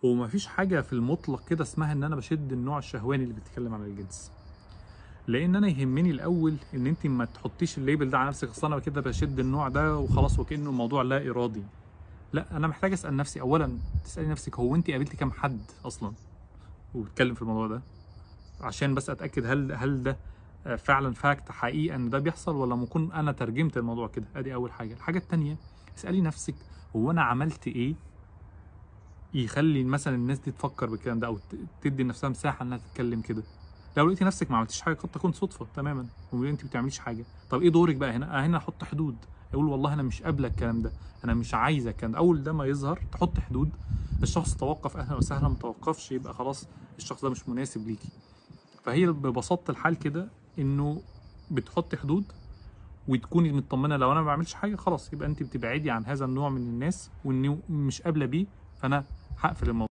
ومفيش حاجة في المطلق كده اسمها ان انا بشد النوع الشهواني اللي بيتكلم عن الجنس، لان انا يهمني الاول ان انت ما تحطيش ال label ده على نفسك، اصل انا كده بشد النوع ده وخلاص وكانه الموضوع لا ارادي. لا، انا محتاج اسال نفسي اولا، تسالي نفسك هو انت قابلتي كام حد اصلا وبيتكلم في الموضوع ده، عشان بس اتاكد هل ده فعلا fact حقيقة ان ده بيحصل ولا ممكن انا ترجمت الموضوع كده. ادي اول حاجة. الحاجة الثانية، اسالي نفسك هو انا عملت ايه يخلي مثلا الناس دي تفكر بالكلام ده او تدي لنفسها مساحة انها تتكلم كده. لو لقيتي نفسك ما عملتيش حاجة، قد تكون صدفة تماما وانت ما بتعمليش حاجة، طب ايه دورك بقى هنا؟ هنا احط حدود، اقول والله انا مش قابله الكلام ده، انا مش عايزه الكلام ده. اول ده ما يظهر تحط حدود، الشخص توقف اهلا وسهلا، ما توقفش يبقى خلاص الشخص ده مش مناسب ليكي. فهي ببساطة الحال كده انه بتحطي حدود وتكوني مطمنه، لو انا ما بعملش حاجة خلاص يبقى انت بتبعدي عن هذا النوع من الناس وانه مش قابله بيه، فانا هقفل الموضوع.